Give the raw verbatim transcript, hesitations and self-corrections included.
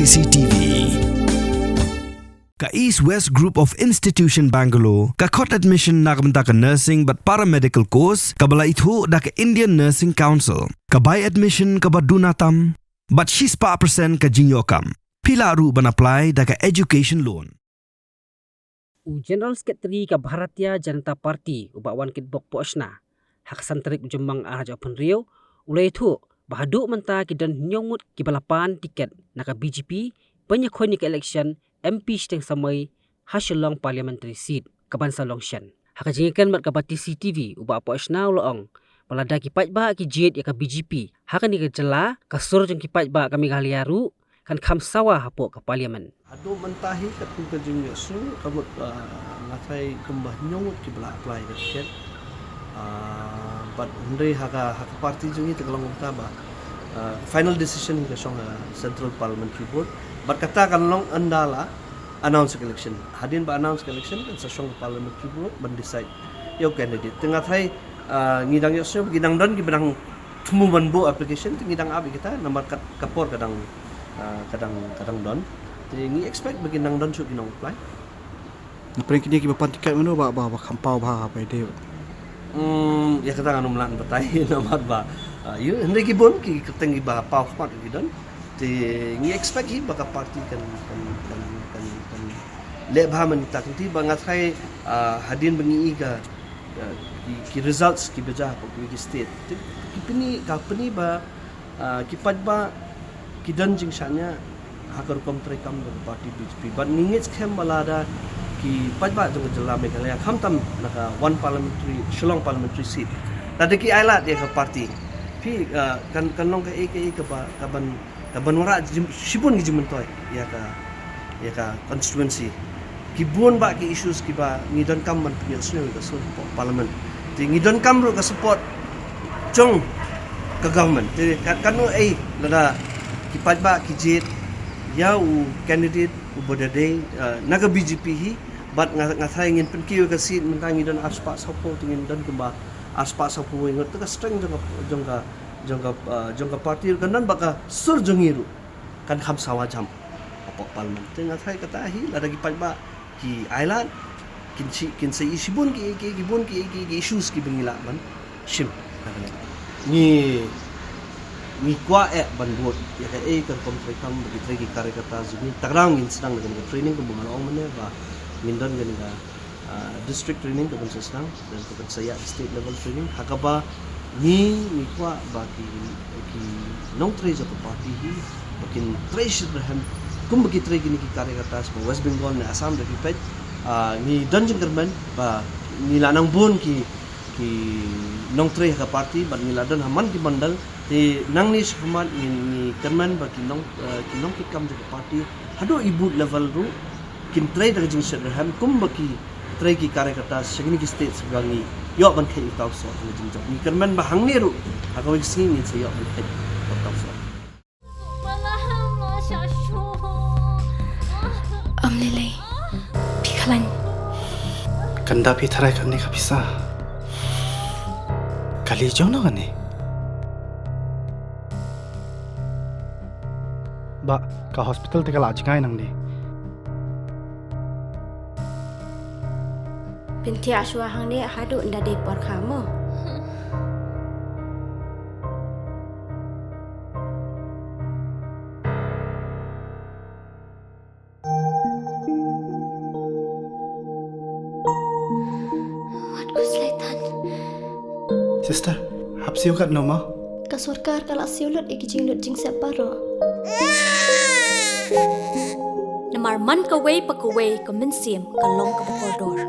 C T V. Ka East West Group of Institution Bangalore ka khot admission na ka bynta ka nursing bad paramedical course kaba la ithuh da ka Indian Nursing Council. Ka bai admission kaba duna tam bad shispah percent ka jingïoh kam. Phi lah ruh ban apply da ka education loan. U General Secretary ka Bharatiya Janata Party, u Bah Wankitbok Pohshna, ha ka san tarik u Jymmang ar hajar arphew hynriew, u la ïathuh ba haduh mynta ki don hynñiew ngut kiba la pan tiket na ka B J P ban ïakhun ïa ka election M P shiteng samoi ha Shillong Parliamentary Seat kaban sa long shen. Ha ka jingïakren bad ka Bharati C T V, u Bah Pohshna u la ong ba lada ki paidbah ki jied ïa ka B J P ha kane ka jylla, ka sur jong ki paidbah ka Meghalaya ruh kan kham sawa hapoh ka Parliament. Haduh mynta hi katkum ka jingïohsngew ka mut, ah, nga tharai kumba hynñiew ngut kiba la apply ka tiket. Ah, bad hynrei ha ka, ha ka party jong ngi te ka long kumta ba, ah, final decision hi ka shong ha Central Parliamentary Board. Bad kata kan long ynda la announce ka election. Hadien ba announce ka election kan sa shong ka Parliamentary Board ban decide ïa u candidate. Te nga tharai, ah, ngi dang ïohsngew ba ki dang don kiba dang thmu ban buh application, te ngi dang ap ïa kita namar ka, ka por ka dang, ah, ka dang, ka dang don. Te ngi expect ba ki dang don shuh ki nong apply. Na pdeng kine kiba pan tiket mano ba, ba, ba kham paw bha ha phi de? Hmm, ïa kata ngan ym lah ban batai namar ba, ah, ïa, hynrei ki bun ki kyrteng kiba paw khmat ki don. Te ngi expect hi ba ka party kan, kan, kan, kan, kan leh bha mynta, kynti ba nga tharai, ah, hadien ba ngi i ka, ah, ki, ki results kiba jia hapoh ki, ki state. Te ki pyni, ka pyni ba, ah, ki paidbah ki don jingshaniah ha ka rukom treikam jong ka party B J P. Bad ngi ngeit skhem ba lada ki paidbah jong ka jylla Meghalaya, khamtam na ka one parliamentary, Shillong parliamentary seat, lada ki ailad ïa ka party, phi, ah, kan, kan long kaei kaei kaba, kaban, kaban wanrah jim-, shibun ki jingmyntoi ïa ka, ïa ka constituency. Ki bun bah ki issues kiba ngi donkam ban pynïohsngew ïa ka sur hapoh Parliament. Te ngi donkam ruh ka support jong ka government. Te ka, kano ei lada ki paidbah ki jied ïa u candidate uba da dei, eh, na ka B J P hi, bad nga, nga tharai ngin pynkiew ïa ka seat, mynta ngi don arspah sawphew, te ngin don kumba arspah sawphew wei ngut. Te ka strength jong ka, jong ka, jong ka, eh, jong ka party kan don, bad ka sur jong ngi ruh kan kham sawa jam hapoh Parliament. Te nga tharai kata hi, lada ki paidbah ki ailad, kin shi-, kin sa i shibun ki, ki, ki bun ki, ki, ki issues kiba ngi lah ban shim. Ngi, ngi kwah eh ban bud ïa kaei ka rukom treikam ba ki trei ki karyakarta jong ngi. Tang ngin sdang da kane ka training kumba nga la ong mynne ba ngin don kane ka, ah, district training kaban sa sdang, bad kaban sa ïa state level training. Ha kaba ngi, ngi kwah ba ki, ki nongtrei jong ka party hi ba kin trei shitrhem kumba ki trei kine ki karyakarta sha West Bengal ne Assam. Da phi peit, ah, ngi don jingkyrmen ba ngi la nang bun ki, ki nongtrei ha ka party, bad ngi la don ha man ki mandal. Te nangne shakhmat ngi, ngi kyrmen ba ki nong, eh, ki nongkitkam jong ka party haduh i booth level ruh kin trei da ka jingshitrhem kumba ki trei ki karyakarta sha kine ki state sha ba ngi ïoh ban kheit ïa uta u sor ka jingjop. Ngi kyrmen ba hangne ruh ha kawei ka sngi ngin sa ïoh ban kheit ïa uta u sor. Ym lei lei, phi khlaiñ. Kan da phi tharai kane ka pisa. Kali jong no kane? Bah, ka hospital te ka la jngai nangne. Pynthiah shuwa hangne haduh ynda dei por kha mo. Wat khuslai than. Sister, hap siew katno mo? Ka sorkar ka la siew lut ïa ki jinglut jingsep baroh. Namar man kawei pa kawei ka mynsiem ka long kaba kordor.